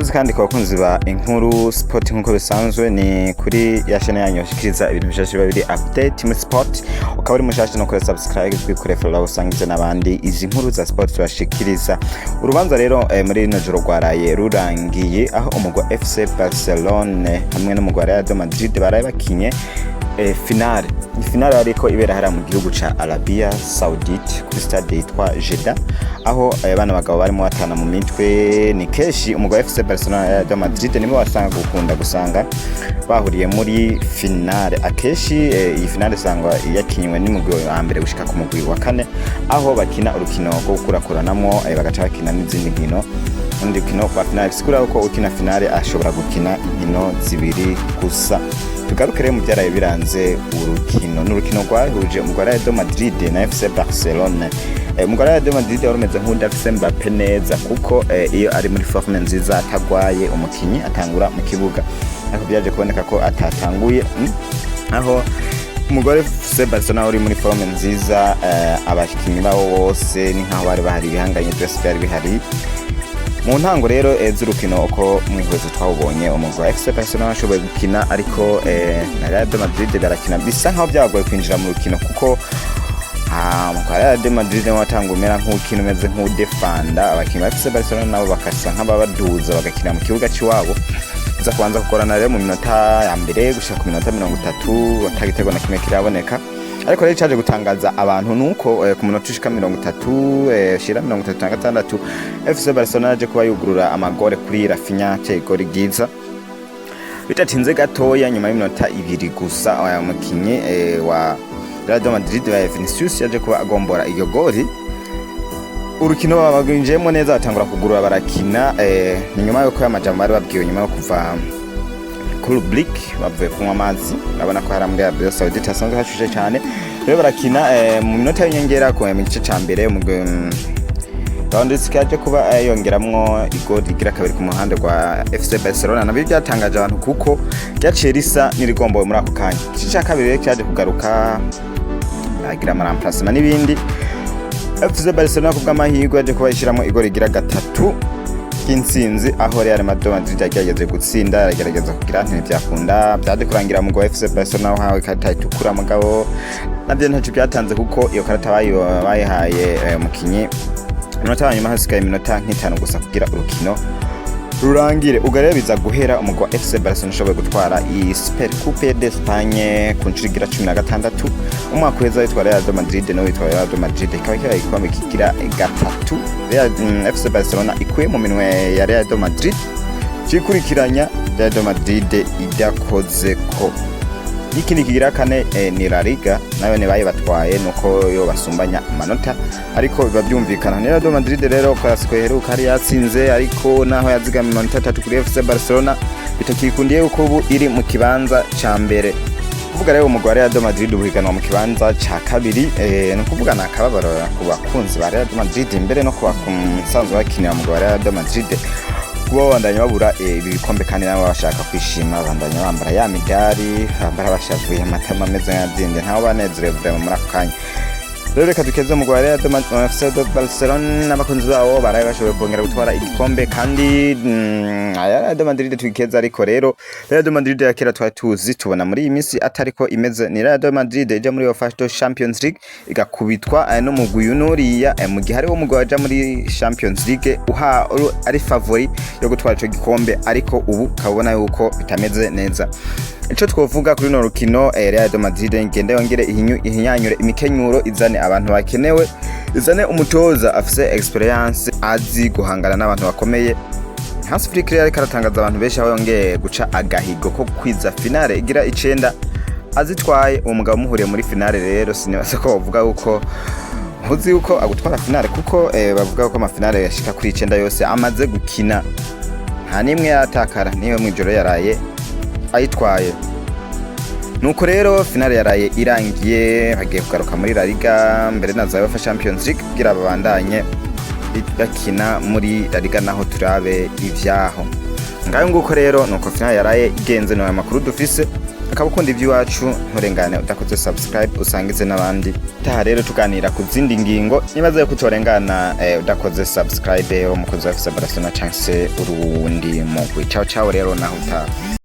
Ikaze kandi ku bakunzi ba Inkuru Sport. Nk'uko bisanzwe, ni kuri ya chaîne yanyu bashikiriza ibintu bishasha biba biri update muri sport. Ukaba uri mushasha, no kuri subscribe, kwikore follow, usangize n'abandi izi nkuru za sport tubashikiriza. Urubanza rero muri rino joro rwaraye rurangiye, aho umugwa FC Barcelone hamwe n'umugwa Real de Madrid baraye bakinye finale. Ni finale ariko ibera hariya mu gihugu ca Arabia Saudite, kuri stade yitwa Jeddah, aho bana bagabo barimo batana mu mitwe. Ni kenshi umugwa FC Barcelona na Real de Madrid nibo wasanga gukunda gusanga bahuriye muri finale. Akenshi iyi finale usanga yakinywe n'umugwi wa mbere gushika ku mugwi wa kane, aho bakina urukino rwo gukurakuranamwo, bagaca bakina n'izindi nkino, undi rukino rwa finale. Bisigura ko ukina finale ashobora gukina inkino zibiri gusa. Tugaruke rero mu byaraye biranze urukino. Ni urukino rwahuje umugwi wa Real de Madrid na FC Barcelone. Umugwi wa Real de Madrid wari umeze nk'udafise Mbappe neza, kuko iyo ari muri forme nziza, atagwaye, umukinyi atangura mu kibuga, ariko byaje kuboneka ko atatanguye, aho umugore FC Barcelona uri muri forme nziza, abakinyi babo bose ni nkaho bari bahari, ibihanganye byose byari bihari. Mu ntango rero z'urukino, uko mwihwezo twawubonye, umugwi wa FC Barcelona washoboye gukina, ariko na Real de Madrid barakina, bisa nkaho byabagoye kwinjira mu rukino, kuko umugwi wa Real de Madrid watanga umera nk'ukina, umeze nk'udefanda, abakinyi ba FC Barcelona nabo bakasa nk'ababaduza bagakina mu kibuga c'iwabo. Uza kubanza gukorana rero mu minota ya mbere gushika ku minota 30 atagitego na kimwe kiraboneka. Ariko rero icaje gutangaza abantu nuko ku munota ushika 30, shira 36, FC Barcelona yaje kuba yugurura amagore kuri Raphinha, igori ryiza. Bidatinze gatoya, nyuma y'iminota 2 gusa, aya mukinyi wa Real de Madrid wa Vinicius yaje kuba agombora iryo gori. Urukino babagwinjiyemo neza, batangura kugurura, barakina. Ni nyuma yuko y'amajambo bari babwiwe nyuma yo kuva kuri Blick, bavuye kunywa amazi. Urabona ko hari muri Arabia Saudite hasanzwe hashushe cyane. Rero barakina, mu minota y'inyongera ku mu gice ca mbere, umugwi Lewandowski yaje kuba yongeramwo igoli rigira kabiri ku muhande rwa FC Barcelona. Nabyo byatangaje abantu, kuko ryaciye risa n'irigombowe muri ako kanya. Igice ca kabiri rero cyaje kugaruka, agira ama remplacement n'ibindi. FC Barcelona ku bw'amahirwe yaje kuba ishyiramo igoli rigira gatatu ry'intsinzi, aho Real Madrid yagerageje gutsinda, aragerageza kugira ntibyakunda. Byaje kurangira mu FC Barcelona wahawe ikarita itukura, mugabo nabyo ntacyo byatanze, kuko iyo karita bayihaye umukinyi iminota ya nyuma, hasigaye iminota nk'itanu gusa kugira urukino rurangire. Ubwo rero biza guhera umugwi wa FC Barcelona ushoboye gutwara iyi Super Coupe d'Espagne ku nshuro igira 16. Umwaka uheza witwa Real de Madrid, no witwa Real de Madrid ikaba kibaye igikombe kigira gatatu Real, FC Barcelona ikuye mu minwe ya Real de Madrid, cikurikiranya Real de Madrid idakozeko. N'ikindi kigira kane ni La Liga, nayo ni bayibatwaye, nuko yo basumbanya amanota, ariko biba byumvikana. Ni Real de Madrid rero Clasico iheruka hari yatsinze, ariko naho yazigama amanota 3 kuri FC Barcelona, bitakikundiye yuko ubu iri mu kibanza ca mbere. Kuvuga rero umugwi wa Real de Madrid uhiganwa mu kibanza ca kabiri, ni ukuvuga ni akababaro ku bakunzi ba Real de Madrid, mbere no ku basanzwe bakinira umugwi wa Real de Madrid, kuba babandanya babura ibi bikombe, kandi nabo bashaka kwishima, babandanya bambara ya midari, bambara bashavuye, amatama ameze nk'ayavyimbye, ntawe banezerewe vraiment muri ako kanya. Rero reka dukeze umugwi wa Real de FC de Barcelona n'abakunzi bawo baraye bashoboye kongera gutwara igikombe, kandi aya Real de Madrid tuyikeza. Ariko rero Real de Madrid ya kera twari tuzi tubona muri iyi minsi atariko imeze. Ni Real de Madrid ija muri UEFA Champions League igakubitwa n'umugwi unuriya, mu gihe hariho umugwi waja muri Champions League uha ari favori yo gutwara ico gikombe, ariko ubu kabona yuko bitameze neza. Ico twovuga kuri runo rukino, Real de Madrid ngende yongere ihinyanyure imikenyuro, izane abantu bakenewe, izane umutoza afise experience, azi guhangana n'abantu bakomeye. Hans Flick rero ariko aratangaza abantu benshi, aho yongeye guca agahigo ko kwiza finale igira icenda azitwaye. Uwo mugabo muhuriye muri finale rero, sinibaza ko bavuga yuko ntuzi yuko agutwara finale, kuko bavuga ko amafinale yashika kuri 9 yose amaze gukina nta n'imwe yatakara, niyo mw'ijoro yaraye ayitwaye. Nuko rero finale yaraye irangiye, bagiye kugaruka muri La Liga mbere na za UEFA Champions League kugira babandanye bakina muri La Liga, naho turabe ivyaho. Ngayo nguko rero nuko finale yaraye igenze, no amakuru dufise. Akaba ukunda iby'iwacu, nturengane udakoze subscribe, usangize n'abandi. Taha rero tuganira ku zindi ngingo, nibaza yuko utorengana udakoze subscribe, uri umukunzi wa FC Barcelona canke se uri uwundi mugwi. Ciao ciao rero, naho utaha.